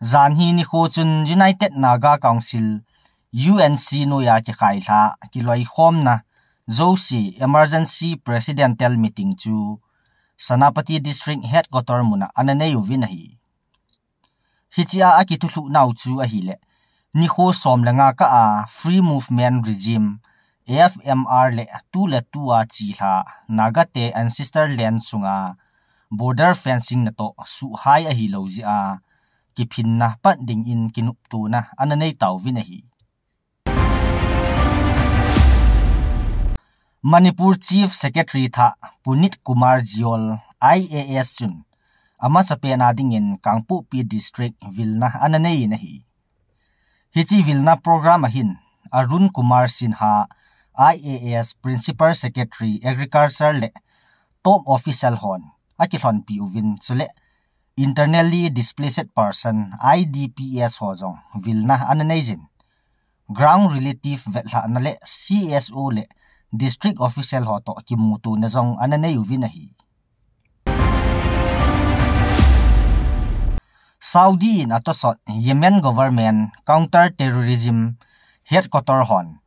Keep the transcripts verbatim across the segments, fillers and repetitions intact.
Janhi nikho chun United Naga Council, U N C noiya kikhailha kiloikhomna jouse Emergency Presidential Meeting chu Senapati District Headquarter muna ana nei uvin ahi. Hichea akithuhlhuh nau chu ahileh, nikho som le nga kah a Free Movement Regime, F M R le tuletua chilha Nagate Ancestor Land sunga border fencing natoh suhhai ahilou jeh a kiphinna pan dingin kinoptona ana nei tauvin ahi. Manipur Chief Secretary thah Puneet Kumar Jewel, I A S chun amasapena dingin Kangpokpi District vilna ana neiyin ahi. Hiche vilna program ahin Arun Kumar Sinha, I A S, Principal Secretary Agriculture le top official hon akilhonpi uvin, chule Internally Displaced Person, I D P S ho jong vilna ana neijin, ground relative vetlhahna le C S O le district official ho toh kimutona jong ana nei uvin ahi. Saudi in atosot Yemen government counter terrorism headquarter hon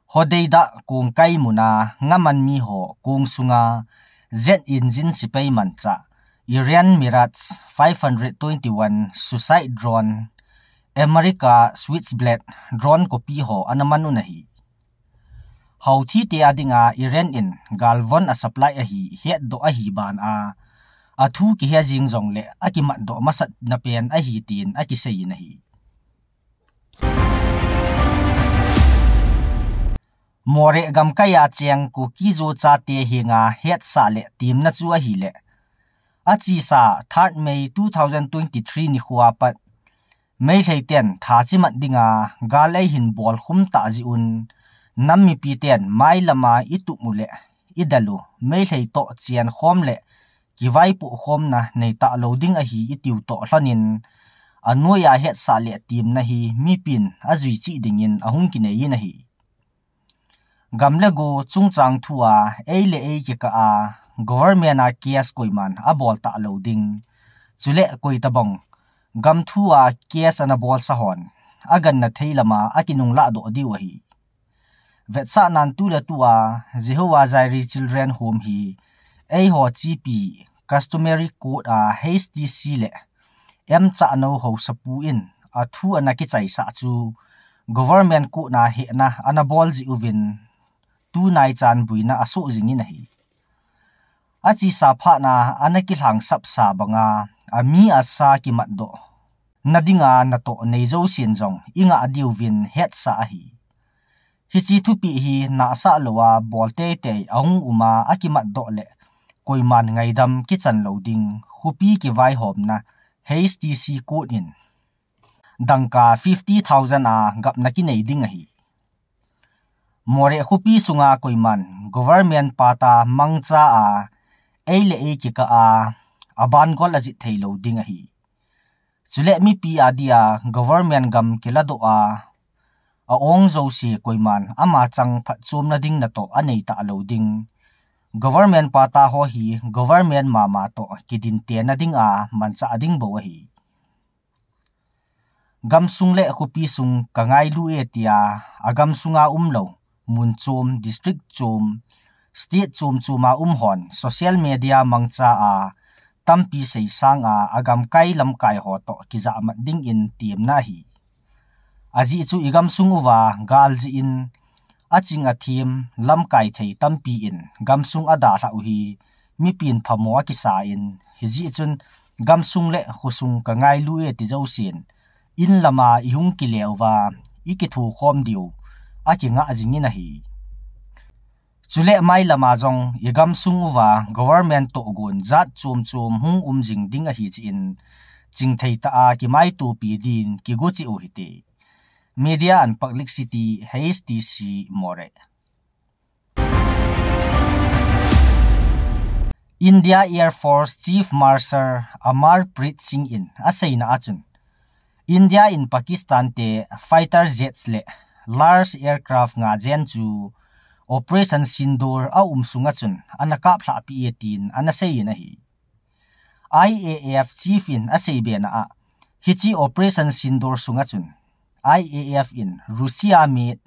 Hodeidah kongkai muna ngaman miho kong sunga jet engine sepai manchah Iran Mirage five hundred twenty-one suicide drone, America Switchblade drone copy ho ana man un ahi. Houthi te a dinga Iran in galvon a supply ahi hetdoh ahi ban a, athu kihe jing jongle akimatdoh masatna pen ahi tin akiseiyin ahi. Moreh gamkai a cheng Kuki-Zo chate henga hetsah le temna chu ahileh, achesa third May two thousand twenty-three nikho a pat Meitei ten tha chimat dinga gal eihin bolkhum tah jeh un, nam mipi ten mailam a itup u le idel u Meitei toh chenkhom le kivaipoh khomna neitah lou ding ahi itiu toh lhonin, anoiya hetsah le temna hi mipin ajui cheh dingin ahung kineiyin ahi. Gam le go chungchang thua ei le ei kikah a government a case koiman abol talou ding, chule koitabang gam thua case ana bolsa hon aganna thei lama akinunglah doh diu ahi. Vetsahnan tuletua Jehovah Jireh Children Home hi eiho chipi customary court a H T C le emchahnou haosapu in athu ana kichaisah chu government court na hehna ana bol jeh uvin tunaichan boina asoh jingin ahi. Achesa phatna ana kilhangsapsa banga ami asa kimatdoh nadinga natoh nei jousen jong ingah diuvin hetsah ahi. Hiche thupeh hi nahsah louva bol teitei ahung uma akimatdoh le koiman ngaidam kichan lou ding khopi kivaihomna H T C court in dangka fifty thousand a gapna kinei ding ahi. Moreh khopi sunga koiman government patta mangcha a ei le ei kikah a aban gol ajih theilou ding ahi. Chule mipi adia government gam kiladoh a aong jouse koiman ama chang phatchomna ding natoh anei talou ding. Government patta ho hi government mama toh kidintena dinga manchah ding bou ahi. Gamsung le khopi sung kangailu e tia agamsunga umlou mun chom, district chom, state chom choma um hon social media mangcha a tampi seisanga agamkai lamkai ho toh kijahmat dingin temna ahi. Ajeh chu igamsung uva gal jeh in aching athem lamkai thei tampi in gamsung adalhah u hi mipin phamo akisan, hijeh chun gamsung le khosung kangailu e ti jousen in lama ihung kile uva ikithokhom diu akingah jingin ahi. Chule mailama jong igamsung uva government tohgon jat chom chom hung um jing ding ahi jeh in chingthei tah a kimaitopi din kigocheh u hite. Media and Publicity, H T C, Moreh. India Air Force Chief Marshal Amarpreet Singh in aseina achun, India in Pakistan te fighter jets le large aircraft ngajen chu Operation Sindoor aum sunga chun ana kaplhahpi e tin ana seiyin ahi. I A F chief in asei bena a, Hiche Operation Sindoor sunga chun I A F in Russia made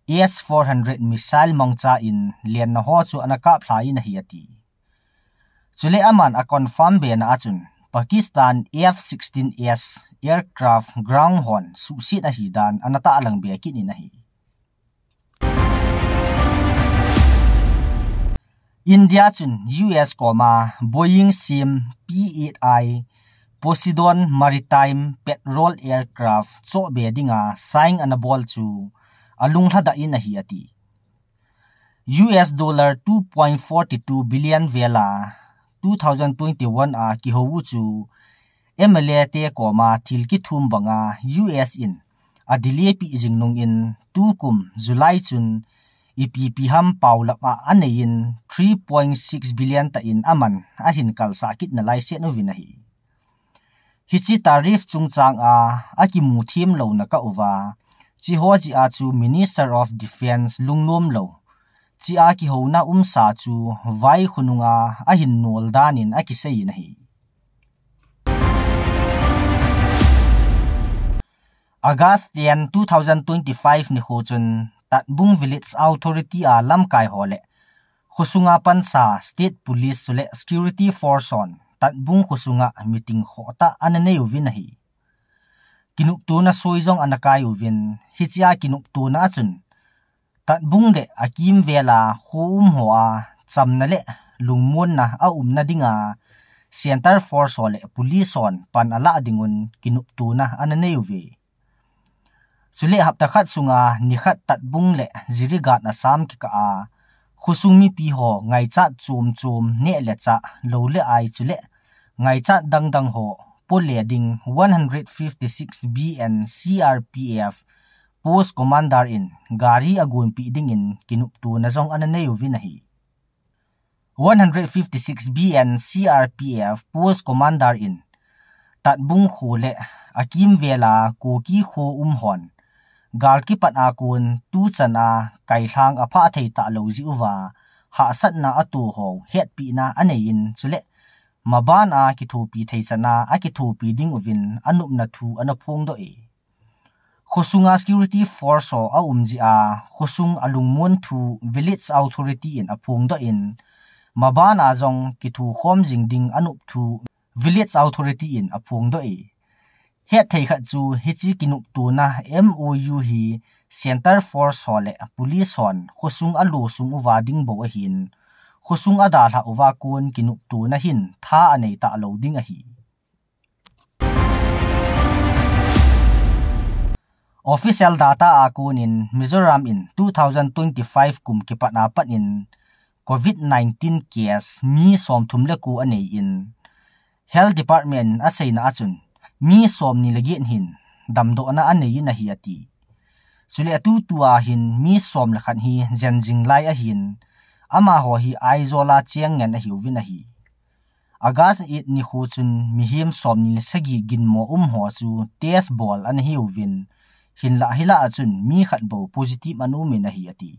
S four hundred missile mangcha in lenna ho chu ana kaplha in ahi ati. Chule aman a confirm bena a chun Pakistan F sixteen S aircraft ground hon suhset ahi dan ana tahlang be kit in ahi. India chun U S koma Boeing sem P eight I Poseidon Maritime Patrol Aircraft chohbe dinga sign ana bol chu alunglhadah in ahi ati. U S dollar two point four two billion vela two thousand twenty-one a kihou u chu M L A te koma thil kithum banga U S in a delay pi jing nungin tukum July chun ipi pi ham paulap a aneiin three point six billion tah in aman ahin kalsah kit nalai set uvin ahi. Hiche tariff chungchang a akimu thim louna kah uva, chi ho chi a chu Minister of Defence lungnom lou chi a kihouna umsa chu vai khonunga ahin nol danin akisei in ahi. August ten, two thousand twenty-five nikho chun Tatbung Village Authority a lamkai ho le khosunga pansa State Police chule Security Force hon Tatbung khosunga meeting khohtah ana nei uvin ahi. Kinoptona soi jong ana kai uvin, hiche a kinoptona a chun Tatbung le akimvel a kho um ho a chamna le lungmonna aumna dinga Centre Force ho le Police hon pan alah dingun kinoptona ana nei uve. Chule hapta khat sunga nikhat Tatbung le Jirighat a sam kikah a khosung mipi ho ngaichat chom chom neh le chah, lou le ai chule ngaichat dangdang ho pole ding one hundred fifty-six B N C R P F post commander in gari agonpeh dingin kinoptona jong ana nei uvin ahi. One hundred fifty-six B N C R P F post commander in Tatbung kho le akimvel a Kuki kho um hon gal kipat a kon tuchan a kailhang aphah thei talou jeh uva hahsatna ato ho hetpina aneiyin chule maban a kithopi thei chan a akithopi ding uvin anopna thu ana phongdoh e. Khosunga security force ho aum jeh a khosung alungmon thu village authority in aphongdoh in, maban a jong kithokhom jing ding anop thu village authority in aphongdoh e. Hetthei khat chu hiche kinoptona M O U hi Centre Force ho le Police hon khosung alo sung uva ding bou ahin, khosung adalhah uva kon kinoptona hin tha anei talou ding ahi. Official data a konin Mizoram in two thousand twenty-five kum kipat a pat in Covid nineteen case mi somthum le ko anei in, Health Department aseina a chun mi somni le get hin damdohna anei in ahi ati. Chule atutu a hin mi som le khat hi jen jing lai ahin, amaho hi Aizawl a cheng ngen ahiuvin ahi. August eight nikho chun mihem somni le sagi ginmo um ho chu test bol ana hiuvin, hinlah hilah a chun mi khat bou positive ana um in ahi ati.